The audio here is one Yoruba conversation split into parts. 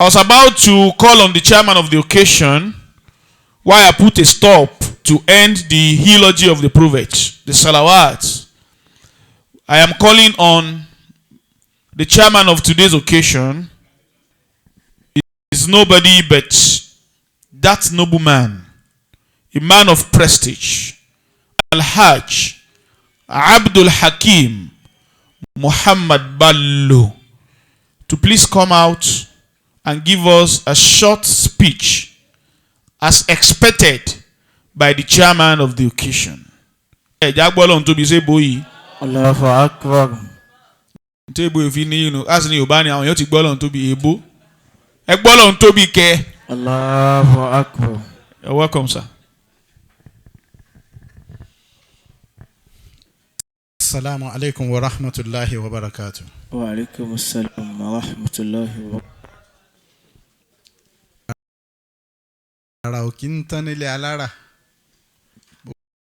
I was about to call on the chairman of the occasion why I put a stop to end the eulogy of the Prophet, the Salawaat. I am calling on the chairman of today's occasion. Is nobody but that noble man, a man of prestige, Alhaj Abdul Hakim Muhammad Ballo, to please come out and give us a short speech as expected by the chairman of the occasion. Ẹ jẹ́ á gbọ́lọ́hun tóbi ṣé bóyí. Allahu akbar. Tí èbó yìí fi ní inú láti ní Yorùbá ni àwọn èèyàn ti gbọ́lọ́hun tóbi èbó. Ẹ gbọ́lọ́hun tóbi kẹ́. Allahu akbar. You're welcome, sir. Assalamu alaikum wa rahmatullahi wa barakatuh. Wa alaikum assalam wa rahmatullahi wa barakatuh. Ara ò kí ń tán nílé alára.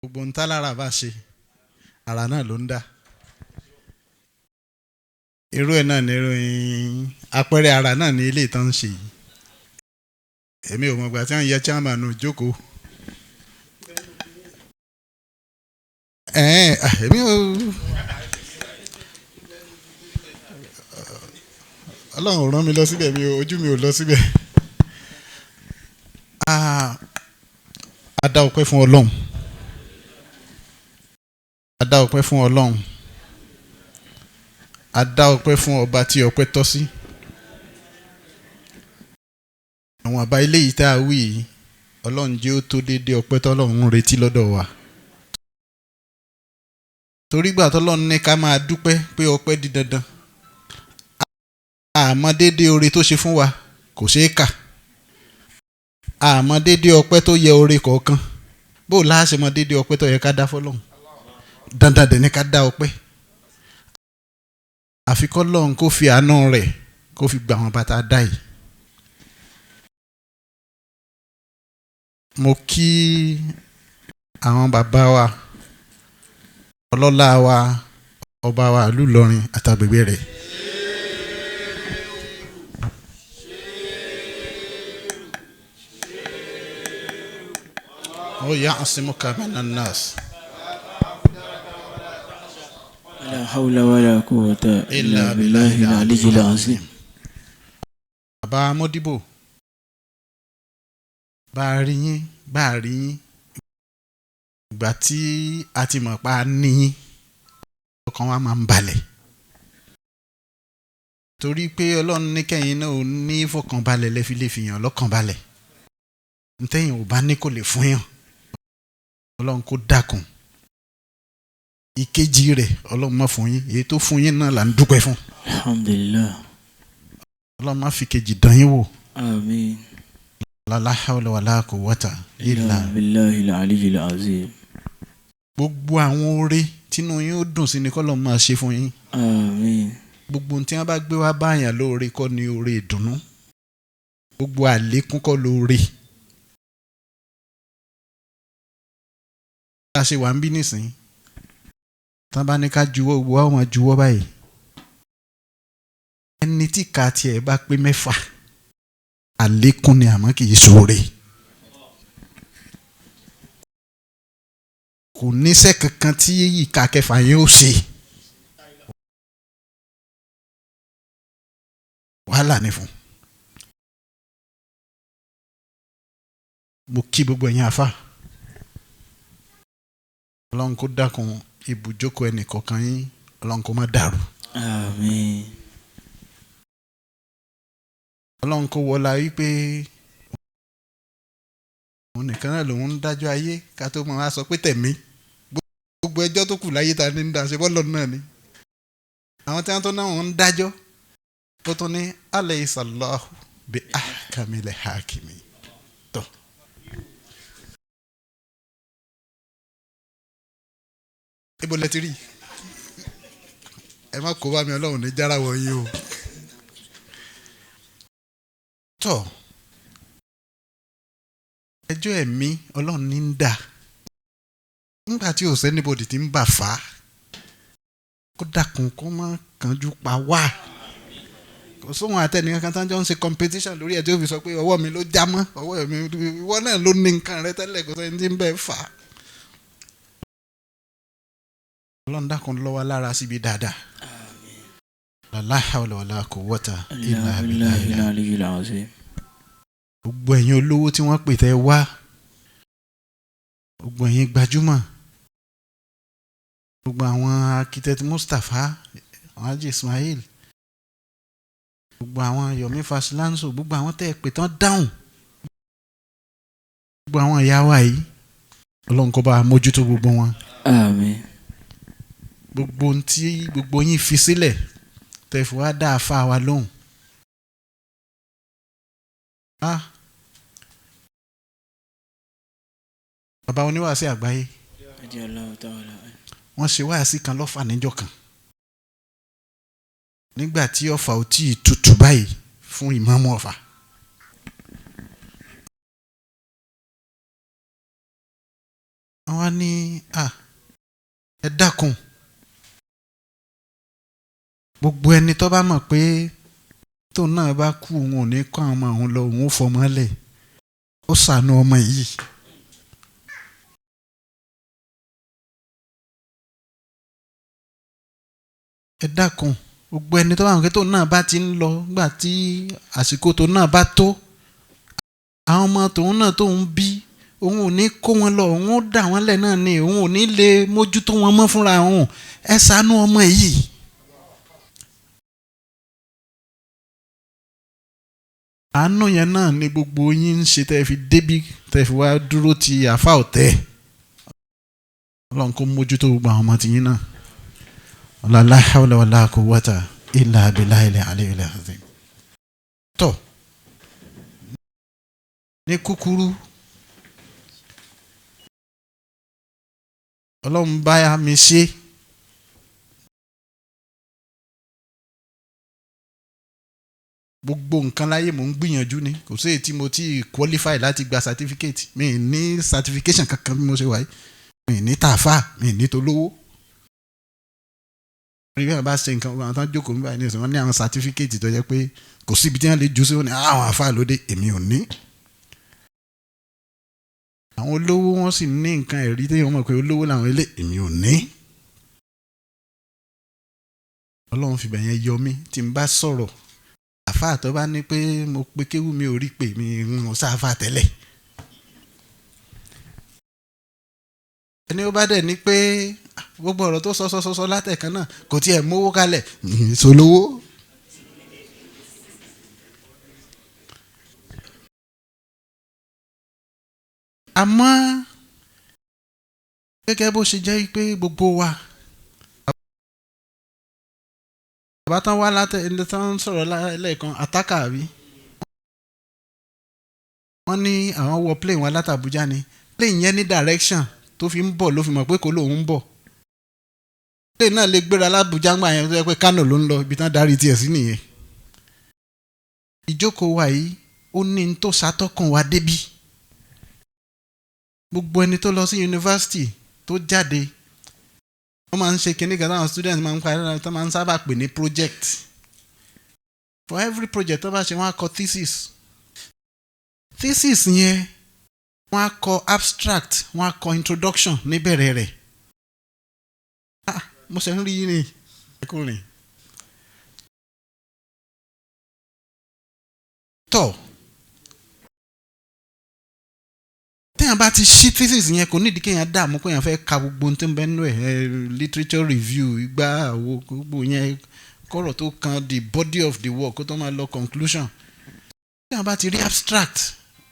Gbogbo ń tálára bá ṣe, ara náà ló ń dá. Irú ẹ̀ náà ní ìròyìn àpẹẹrẹ ara náà ní ilé ìtàn ń ṣe yìí. Èmi ò mọ̀gbà tí wọ́n ń yẹ chairman jókòó. Èmi ò. Ọlọ́run ò rán mi lọ síbẹ̀, mi ò, ojú mi ò lọ síbẹ̀. A dá ọpẹ́ fún Ọlọ́run. A dá ọpẹ́ fún Ọlọ́run. A dá ọpẹ́ fún ọba tí ọpẹ́ tọ́ sí. Àwọn àbá ilé yìí tá a wí yìí, Ọlọ́run jẹ́ ó tó déédéé ọpẹ́ tọ́lọ́run ń retí lọ́dọ̀ wa. Torí gbà tọ́lọ́run ní ká máa dúpẹ́ pé ọpẹ́ di dandan. Àmọ́ déédéé oore tó ṣe fún wa kò ṣeé kà. Àmọ́ déédéé ọpẹ́ tó yẹ oore kọ̀ọ̀kan. Bó láá ṣe mọ déédéé ọpẹ́ tó yẹ ká dá fọ́lọ́run. Dandan dẹ̀ ní ká dá ọpẹ́. Àfi kọ́lọ́run kó fi àánú rẹ̀ kó fi gbà wọn bàtà dá yìí. Mo kí àwọn bàbá wa, ọlọ́lá wa, ọba wa ìlú Ìlọrin àtàgbègbè rẹ̀. Ó ya'simuka minan nas. La hawla wa la quwwata illa billahi al-aliyyil azim. Bàbá Modibo, bá a rí yín, bá a rí yín, ìgbà tí a ti mọ̀ pa ní yín, ọkàn wa máa ń balẹ̀. Torí pé Ọlọ́run ní kẹ́yìn náà ò ní fọkànbalẹ̀ lẹ́fi lè fi yàn lọ́kànbalẹ̀. Ntẹ́yìn ò bá ní kò lè fún yàn. Ọlọ́run kó dákun. Ìkejì rẹ̀ Ọlọ́run má fún yín, èyí tó fún yín náà là ń dúpẹ́ fún. Alhamdulillah. Ọlọ́run má fi kejì dán yín wò. Àmín. La hawla wala quwwata illa billahi al-aliyyil azim. Gbogbo àwọn oore tínú yín ó dùn sí ni k'Ọlọ́run máa ṣe fún yín. Àmín. Gbogbo ohun tí wọ́n bá gbé wá báyàn lóore kọ́ ni oore ìdùnnú. Gbogbo àlékún kọ́ lóore. Bá a ṣe wà ń bí nísìnyí, tán bá ní ká juwọ́, gbogbo wa ó máa juwọ́ báyìí. Ẹni tí ìka tiẹ̀ bá pé mẹ́fà, àlékún ni àmọ́ kì í ṣoore. Kò níṣẹ́ kankan tí ìka kẹfà yẹn ó ṣe. Wàhálà ni fún. Mo kí gbogbo ẹ̀yin àfà. Ọlọ́run kó dákun ibùjókòó ẹnì kọ̀ọ̀kan yín, Ọlọ́run kó má dàrú. Àmín. Ọlọ́run kó wọlá wípé òun nìkan náà lòun ń dájọ́ ayé ká tó máa sọ pé tẹ̀mí. Gbogbo ẹjọ́ tó kù láyé ta ni ń dá ṣe bọ́lọ̀ náà ni. Àwọn tí wọ́n tó náà ń dájọ́ ó tún ní alayhisallahu bi ahkamil hakimi. Tọ́. Ibo lẹ ti rí? Ẹ má kó bá mi, Ọlọ́run ní jára wọ̀ yín o. Tọ́. Ẹjọ́ ẹ̀mí Ọlọ́run ní ń dà. Nígbà tí ò sẹ́nibodì tí ń bà fà á. Kó dákun kó má kánjú pa wá. Kó Kò sóhun àtẹnìkan kan tán jọ ń ṣe competition lórí ẹ̀ tí ó fi sọ pé ọwọ́ mi ló já mọ́, ọwọ́ mi, ìwọ náà ló ní nǹkan rẹ tẹ́lẹ̀, kò sẹ́ni tí ń bẹ́ẹ̀ fà á. Ọlọ́run dákun lọ́wọ́ lára síbi dáadáa. La hawla wala quwwata illa billahi billah. al-aliyyil azim. Gbogbo ẹ̀yin olówó tí wọ́n pè tẹ́ wá, gbogbo ẹ̀yin gbajúmọ̀, gbogbo àwọn architect Mustapha, Alhaji Ismail, gbogbo àwọn Yomi Fasilanso, gbogbo àwọn tẹ́ ẹ pè tán dáhùn, gbogbo àwọn ìyá wa yìí, Ọlọ́run kó bá a mójútó gbogbo wọn. Àmín. Gbogbo ohun tí gbogbo yín fi sílẹ̀ tẹ́ fi wá dá àfa wa lóhùn. Ah. Bàbá oníwàásí àgbáyé, Radiyallahu ta'ala anhu. wọ́n ṣe wáàsí kan lọ́fà níjọ́ kan nígbà tí Ọ̀fà ò tí ì tutù báyìí fún ìmáàmù Ọ̀fà. Wọ́n wá ní à ẹ dákun, gbogbo ẹni tó bá mọ̀ pé tóun náà bá kú òun ò ní kọ́ àwọn ọmọ òun lọ, òun ò fọmọ lẹ̀, ó ṣàánú ọmọ yìí. Ẹ dákun, gbogbo ẹni tó bá mọ̀ pé tóun náà bá ti ń lọ nígbà tí àsìkò tóun náà bá tó, àwọn ọmọ tòun náà tóun bí òun ò ní kó wọn lọ, òun ó dà wọ́n lẹ̀ náà ni, òun ò ní lè mójútó wọn mọ́ fúnra òun, ẹ ṣàánú ọmọ yìí. Àánú yẹn náà ni gbogbo yín ń ṣe tẹ́ fi débí tẹ́ fi wá dúró ti àfa ọ̀tẹ́. Ọlọ́run kó mójútó gbogbo àwọn ọmọ tìyín náà. La hawla wala quwwata illa billahil aliyyil azim. Tọ́ ní kúkúrú, Ọlọ́run bá mi ṣe. Gbogbo nǹkan láyé mò ń gbìyànjú ni, kò sí èyí tí mo ti qualify láti gba certificate. Mi ní certification kankan bí mo ṣe wà yìí, mi ní tààfà, mi ní tolówó. Bí wọ́n bá ṣe nǹkan, àwọn tó ń jókòó nígbà yìí ní wọ́n ní àwọn certificate tó jẹ́ pé kò síbi tí wọ́n lè jù sí, wọn ní àwọn àfáà lóde, èmi ò ní. Àwọn olówó wọ́n sì ní nǹkan ẹ̀rí tí wọ́n mọ̀ pé olówó làwọn ilé, èmi ò ní. Ọlọ́run fìbẹ̀ yẹn yọ mí tí n bá sọ̀rọ̀. Àfáà tó bá ní pé mo pe kéwú mi ò rí pé mi ń sáfà tẹ́lẹ̀. Ẹni ó bá dẹ̀ ní pé gbogbo ọ̀rọ̀ tó sọ sọ sọ sọ látẹ̀kan náà kò tiẹ̀ mówó kalẹ̀ ìṣòlówó. Àmọ́ gẹ́gẹ́ bó ṣe jẹ́ pé gbogbo wa bàbá tán wá látẹ̀ ẹni tán ń sọ̀rọ̀ lẹ́ẹ̀kan àtàkà àbí wọ́n ní àwọn wọ plane wa láti Àbújá ni, plane yẹn ní direction tó fi ń bọ̀ ló fi mọ̀ pé kò lóun ń bọ̀. Plane náà lè gbéra lábújá ńgbà yẹn tó yẹ pé Kánò ló ń lọ, ibi tán darí tiẹ̀ sí nìyẹn. Ìjókòó wa yìí ó ní n tó ṣàtọ́kùn wa débí. Gbogbo ẹni tó lọ sí yunifásitì tó jáde, wọ́n máa ń ṣe kinní kan táwọn students máa ń parí tó máa ń sábà pè ní project. For every project tó bá ṣe, wọ́n á kọ thesis. Thesis yẹn wọ́n á kọ abstract, wọ́n á kọ introduction níbẹ̀rẹ̀ rẹ̀. Ah, mo ṣe ń rí yín ni ẹ kú rìn. Tọ́ téèyàn bá ti ṣí thesis yẹn, kò nídìí kéèyàn dààmú kéèyàn fẹ́ ka gbogbo ohun tó ń bẹ nínú ẹ̀, literature review igba àwo gbogbo yẹn kọ́rọ̀ tó kan the body of the work kó tó máa lọ conclusion. Téèyàn bá ti rí abstract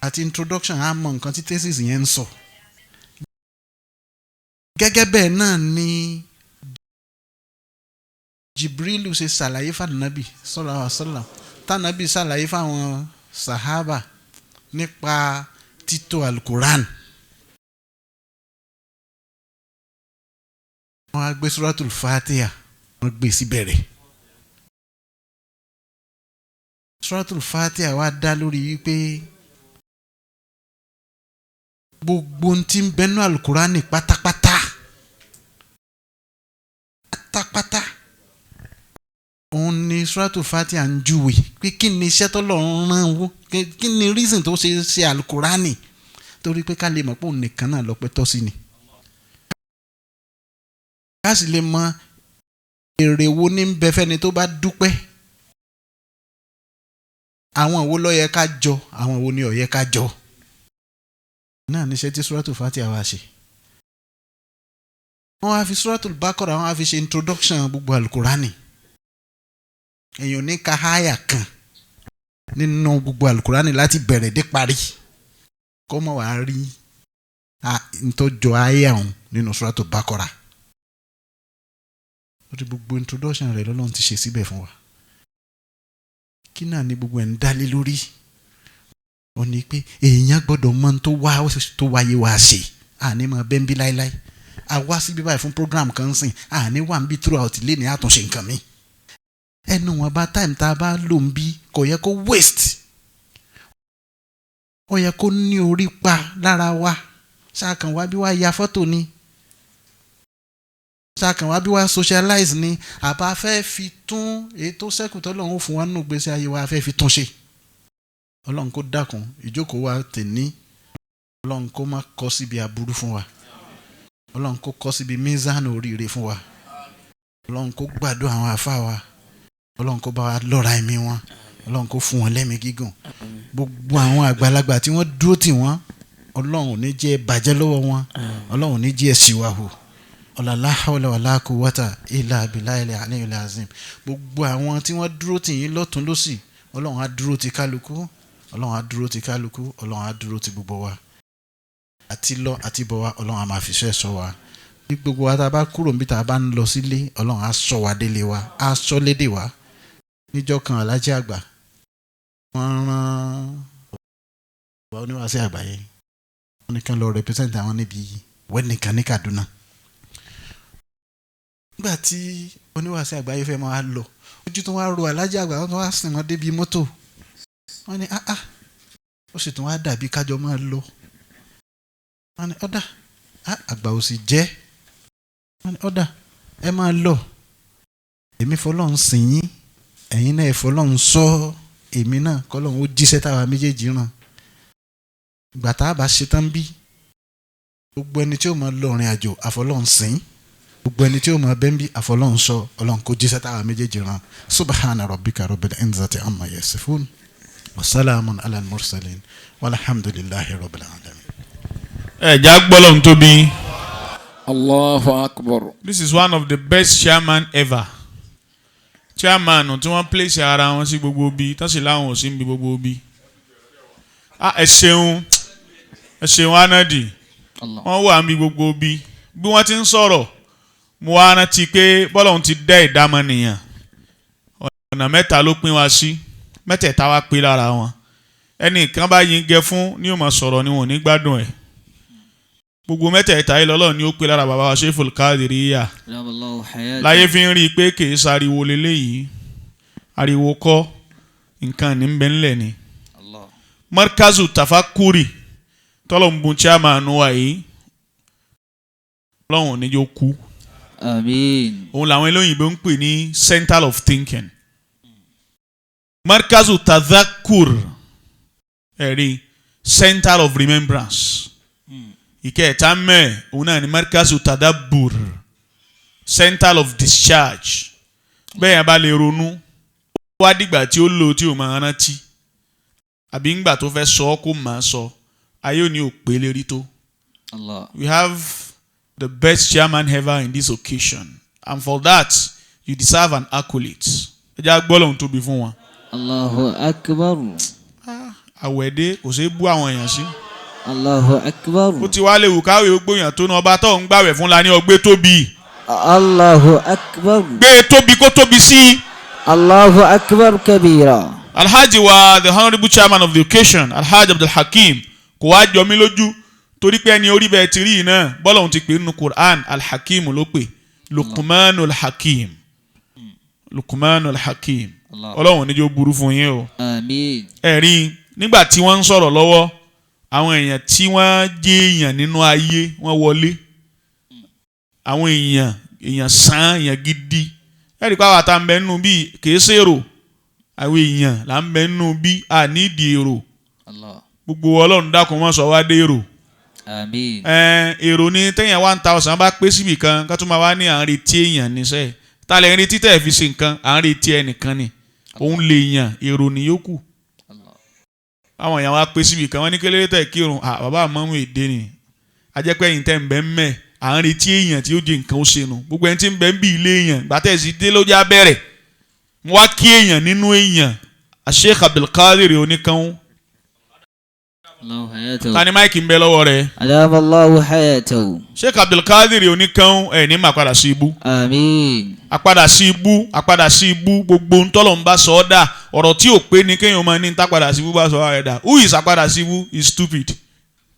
àti introduction, á mọ nǹkan tí thesis yẹn ń sọ. Gẹ́gẹ́ bẹ́ẹ̀ náà ni Jibrilu ṣe ṣàlàyé fànàbì sallallahu alaihi wasallam, tànàbì ṣàlàyé fáwọn sàhábà nípa títò alukoran. Wọ́n á gbé suratul Fatiha, wọ́n gbé síbẹ̀rẹ̀. Suratul Fatiha wá dá lórí wípé gbogbo ohun tí ń bẹnu alukurani pátápátá pátápátá Òun ni Suratu Fatiha ń júwe pé kí ni iṣẹ́ tọ́lọ́run rán wó, kí ni reason tó ṣe ṣe alukurani, torí pé ká lè mọ̀ pé òun nìkan náà lọ́pẹ́ tọ́ sí ni. Ká sì lè mọ èrè wo ní ń bẹ fẹ́ni tó bá dúpẹ́. Àwọn wo ló yẹ ká jọ, àwọn wo ni ó yẹ ká jọ. Náà níṣẹ́ tí Suratu Fatiha wá ṣe. Wọ́n wá fi Suratul Baqara, wọ́n wá fi ṣe introduction gbogbo alukurani. Èèyàn ní ka háyà kan nínú gbogbo alukurani láti bẹ̀rẹ̀ dé parí kó mọ̀ wá rí ntọ́jọ́ háyà ọ̀hún nínú Suratul Baqara. Lórí gbogbo introduction rẹ̀ lọ́lọ́run ti ṣe síbẹ̀ fún wa. Kí náà ni gbogbo ẹ̀ ń dálé lórí? Ó ní pé èèyàn gbọ́dọ̀ mọ tó wá tó wáyé wá ṣe. Àní máa bẹ́ ń bí láéláé. A wá síbí báyìí fún program kan sìn, àní wà ń bí throughout lé ní àtúnṣe nǹkan mi. Ẹnu wọn bá time tá a bá lò ń bí kò yẹ kó waste. Ó yẹ kó ní orí pa lára wa. Ṣáàkàn wá bí wá ya fọ́tò ni, ṣáàkàn wá bí wá socialize ni, àbá fẹ́ fi tún èyí tó ṣẹ́kù tọ́lọ́run ó fún wa nínú ìgbésí ayé wa, fẹ́ fi tún ṣe. Ọlọ́run kó dákun ìjókòó wa tèní, Ọlọ́run kó má kọ́ síbi aburú fún wa, Ọlọ́run kó kọ́ síbi mizan oríire fún wa, Ọlọ́run kó gbàdúrà àwọn àfa wa, Ọlọ́run kó bá wa lọ́ra ẹ̀mí wọn, Ọlọ́run kó fún wọn lẹ́mìí gígùn. Gbogbo àwọn àgbàlagbà tí wọ́n dúró tì wọ́n, Ọlọ́run ò ní jẹ́ bàjẹ́ lọ́wọ́ wọn, Ọlọ́run ò ní jẹ́ ṣìwàhù. La hawla wala quwwata illa billahi al-aliyyil azim. Gbogbo àwọn tí wọ́n dúró tì yín lọ́tún lọ́sì, Ọlọ́run á dúró ti kálukú, Ọlọ́run á dúró ti kálukú, Ọlọ́run á dúró ti gbogbo wa. Àti lọ àti bọ̀ wa, Ọlọ́run á máa fi ṣọ́ ẹ̀ṣọ́ wa. Bí gbogbo wa tá a bá kúrò níbi tá a bá ń lọ sílé, Ọlọ́run á ṣọ́ wa délé wa, á ṣọ́ lédè wa. Níjọ́ kan Alhaji àgbà, wọ́n rán ọba oníwàásí àgbáyé, wọ́n ní kán lọ represent àwọn níbi wedding kan ní Kaduna. Nígbà tí oníwàásí àgbáyé fẹ́ máa lọ, ojú tó wá ro Alhaji àgbà, wọ́n tó wá sìn wọ́n débi mọ́tò. Wọ́n ní ah ah, ó sì tún wá dàbí kájọ máa lọ. Wọ́n ní ọ̀dà, àgbà ò sì jẹ́. Wọ́n ní ọ̀dà, ẹ máa lọ. Èmi fọlọ́run sìn yín, ẹ̀yin náà ẹ fọlọ́run sọ èmi náà, kọ́lọ́run ó jíṣẹ́ táwa méjèèjì ràn. Ìgbà tá a bá ṣe tán bí, gbogbo ẹni tí ó máa lọ ìrìn àjò àfọlọ́run sìn, gbogbo ẹni tí ó máa bẹ́ ń bí àfọlọ́run sọ, Ọlọ́run kó jíṣẹ́ táwa méjèèjì ràn. Subhana rabbika rabbil izzati amma yasifun wa salamun ala al-mursalin walhamdulillahi rabbil alamin. Ẹ já gbọ́lọ̀ ń tóbi. Allahu akbar. This is one of the best chairman ever. Chairman tí wọ́n place ara wọn sí gbogbo bí, tó sì láwọn ò sí níbi gbogbo bí. Ah, ẹ ṣeun, ẹ ṣeun anadi. Allah. Wọ́n wà níbi gbogbo bí. Bí wọ́n ti ń sọ̀rọ̀, mo wá rántí pé bọ́lá ti dẹ́ ìdámọ̀nìyàn. Ọ̀nà mẹ́ta ló pín wa sí, mẹ́tẹ̀ẹ̀ta wá pé lára wọn. Ẹnì kan bá yin gẹ fún ní ó máa sọ̀rọ̀ ni wọn ò ní gbádùn ẹ̀. Gbogbo mẹ́tẹ̀ẹ̀ta yìí lọ́lọ́run ni ó pé lára bàbá wa Sheikhul Qadiriyya. Allahu hayata. Láyé fi ń rí i pé kì í sariwo leléyìí, ariwo kọ́, nǹkan ní bẹ ńlẹ̀ ni. Allah. Markazu Tafakuri tọ́lọ̀mùbùn chairman wa yìí, Ọlọ́run ò ní jẹ́ ó kú. Àmín. Òun làwọn olóyìnbó ń pè ní center of thinking. Markazu Tadhakur, ẹ̀rí center of remembrance. Ìkẹta mẹ́ẹ̀ òun náà ni Markazu Tadabbur, center of discharge. Bẹ́ẹ̀ yẹn bá lè ronú, ó wá dìgbà tí ó lò tí ò máa rántí, àbí ńgbà tó fẹ́ sọ ọ́ kó máa sọ, ayé ò ní ò pé lérí tó. Allah. We have the best chairman ever in this occasion, and for that you deserve an accolade. Ẹ jẹ́ agbọ́ lòun tóbi fún wọn. Allahu akbar. Àwẹ̀dẹ kò ṣeé bú àwọn èèyàn sí. Allahu akbar. Ó ti wá léwu káwé gbóyàn tó ní ọba tó ń gbàwẹ̀ fún la ní ọgbẹ́ tóbi. Allahu akbar. Gbé tóbi kó tóbi sí i. Allahu akbar kabira. Alhaji wa, the honourable chairman of the occasion, Alhaji Abdul Hakeem, kò wá jọ mí lójú torí pé ẹni orí bẹ́ẹ̀ ti rí yìí náà, bọ́lá òun ti pè nínú Quran, Alhakeem ló pè, Luqmanul Hakeem, Luqmanul Hakeem. Allah. Ọlọ́run níjó burú fún yín o. Àmín. Ẹ̀rí nígbà tí wọ́n ń sọ̀rọ̀ lọ́wọ́, àwọn èèyàn tí wọ́n jẹ́ èèyàn nínú ayé wọ́n wọlé, àwọn èèyàn, èèyàn sàn, èèyàn gidi. Ẹ̀rí pa àwọn àtàǹbẹ̀ nínú bíi kìí ṣèrò àwọn èèyàn là ń bẹ nínú bí a nídìí èrò. Gbogbo Ọlọ́run dákun wọ́n sọ wá dé èrò. Àmín. Èrò ni téèyàn 1000 bá pé síbì kan ká tún máa wá ní à ń retí èèyàn níṣẹ́. Ta lè ń retí tẹ̀ fi ṣe nǹkan, à ń retí ẹnìkan ni. Òun lè yàn, èrò ni yókù. Àwọn èèyàn wá pé síbì kan, wọ́n ní kélé tẹ̀ kírun, bàbá àmọ́mú èdè ni. Ajẹ́pẹ́ yìí tẹ̀ ń bẹ́ ń mẹ́, à ń retí èèyàn tí ó di nǹkan ó ṣe nù. Gbogbo ẹni tí ń bẹ ń bí ilé èèyàn, gbàtẹ́ sí dé ló já bẹ̀rẹ̀. Mo wá kí èèyàn nínú èèyàn, Sheikh Abdulkadir Oníkanwó. Ta ni máìkì ń bẹ lọ́wọ́ rẹ̀? Adamallahu hayatahu. Sheikh Abdulkadir Oníkanwó ẹ̀ ní mà padà sí ibú. Àmín. Àpadà sí ibú, àpadà sí ibú, gbogbo ntọ́lọ̀ ń bá sọ ọ́ dà, ọ̀rọ̀ tí ò pé ni kéèyàn máa ní ń tápadà sí ibú bá sọ ọ́ rẹ̀ dà. Who is àpadà sí ibú is stupid.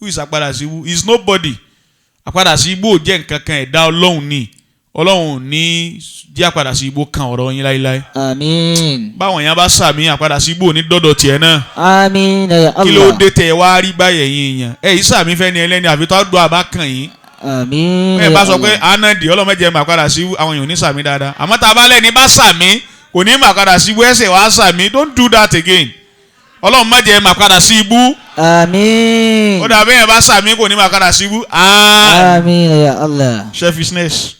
Who is àpadà sí ibú is nobody. Àpadà sí ibú ò jẹ́ nǹkan kan, ẹ̀dá Ọlọ́run ni. Ọlọ́run ò ní jẹ́ àpadà sí ibú kan ọ̀rọ̀ yín láéláé. Àmín. Báwọn èèyàn bá sàmì àpadà sí ibú ò ní dọ́dọ̀ tiẹ̀ náà. Àmín ya Allah. Kí ló dé tẹ̀ wá rí báyẹn yín èèyàn? Ẹ yìí sàmì fẹ́ ni ẹlẹ́ni àfi tó dùn àbá kàn yín. Àmín. Ẹ bá sọ pé anadi ọlọ́mọdé mà padà sí àwọn èèyàn ò ní sàmì dáadáa. Àmọ́ tá a bá lẹ́ni bá sàmì kò ní mà padà sí ibú, ẹsẹ̀ wàá sàmì. Don't do that again. Ọlọ́run má jẹ́ mà padà sí ibú. Àmín. Ó dà bẹ́ẹ̀ bá sàmì kò ní mà padà sí ibú. Àmín ya Allah. Selfishness.